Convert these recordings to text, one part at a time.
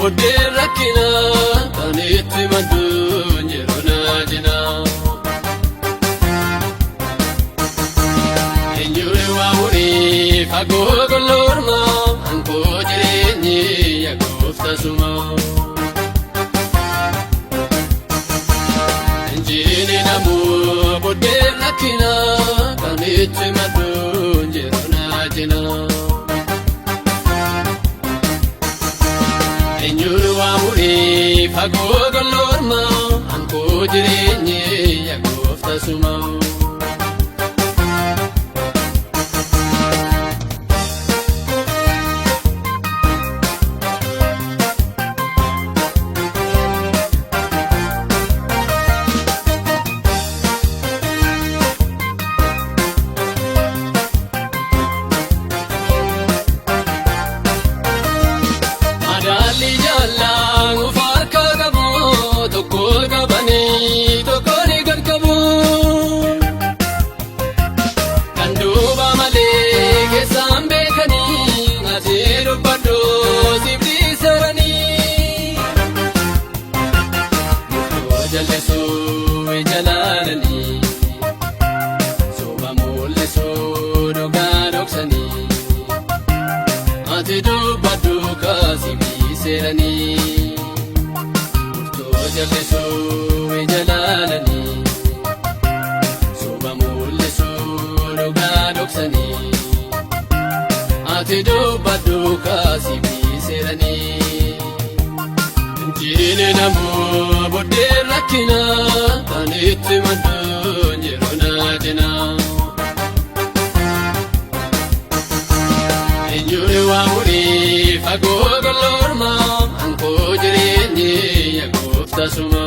Buddeen rakkina kan itti maddu yeroo naajina. Eenyuun waa murii fagoo golloorma hankoo jireenyi yaa goofta suma. Injiini namuu buddeen rakkina kan itti maddu yeroo naajina. Eenyuun waa murii fagoo golloorma hankoo jireenyi yaa goofta suma. Madaalli jaallaan of harkaa qabu tokko qabanii tokko ni gad qabu. Kan duuba malee keessaan beekanii ati dubbadhu siif dhiisaranii. Murtoo jallisuu ija laalanii soba mul'isuu dhugaa dhoksanii. Ati dubbadhu kaasii seeranii murtoo jallisuu ija laalanii soba mul'isuu dhugaa dhoksanii. Ati dubbadhu kaasii seeranii. Injiini namuu buddeen rakkina kan itti maddu yeroo naajina. Eenyuun waa murii fagoo golloorma hankoo jireenyi yaa goofta suma.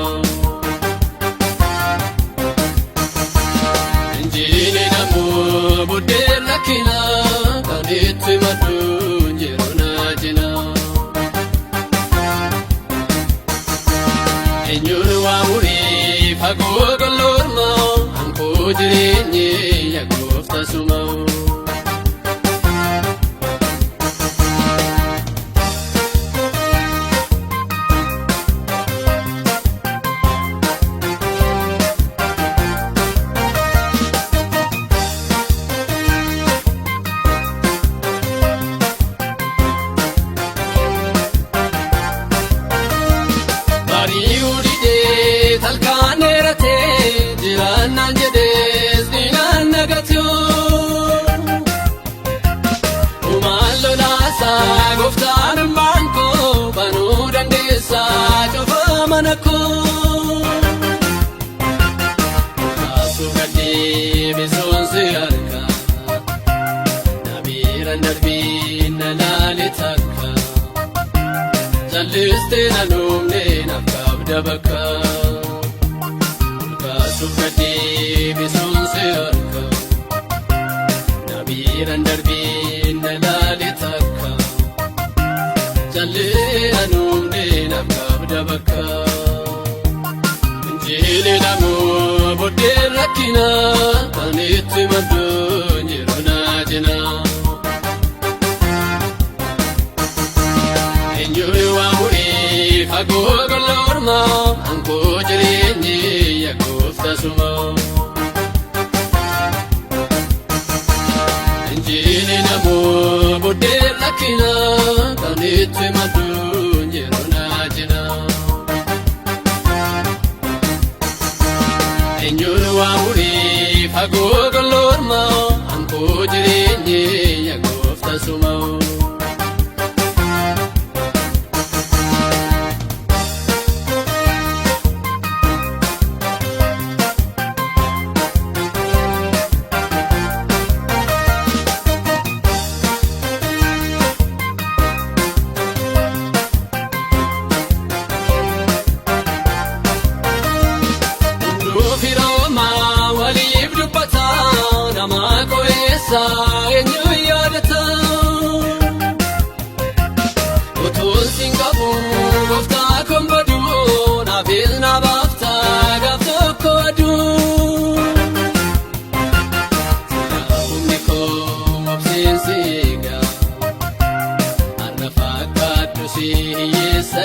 Injiini namuu buddeen rakkina kan itti maddu yeroo naajina. Eenyuun waa murii fagoo golloorma hankoo jireenyi yaa goofta suma. Bari'uu didee talkaan dheeratee jiraannaan jedhees diinaan nagatu. Uumaan lolaasaa gooftaan ilmaan koo banuu dandeessaa cufaa mana koo. Kaasuu gadhee bisuun si harka nabiiraan darbii na laale takka. Jallistee na nuumne naaf qabda bakka. Olkaasuuf gadhee bisuun si harka. Nabiiraan darbii na laale takka. Jallee na nuumne naaf qabda bakka. Injiili namuu buddeen rakkina kan itti maddu yeroo naajina. Eenyuun waa murii fagoo golloorma hankoo jireenyi yaa goofta suma. Injiini namuu buddeen rakkina kan itti maddu yeroo naajina. Eenyuun waa murii fagoo golloorma hankoo jireenyi yaa goofta suma. Hunduu firoomaa waliif dubbata nama qo'eessa eenyu yaadata. Utuun siin qabu gooftaa koon badu naafis na baafta gaaf tokko aduu. Humni koo obseen si eega har'a fakkaadhu si hiyyeessa.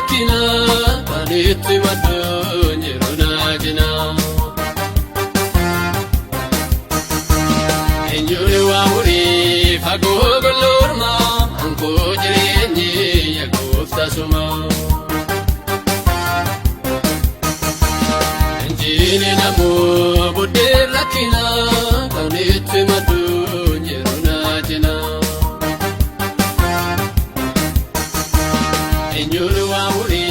rakkina kan itti maddu jiru naajina. Eenyuun waa murii fagoo golloorma ankoo jireenyi yaa gooftaa suma. Injiini namoo buddeen rakkina kan itti maddu jiru naajina. Eenyuun waa murii.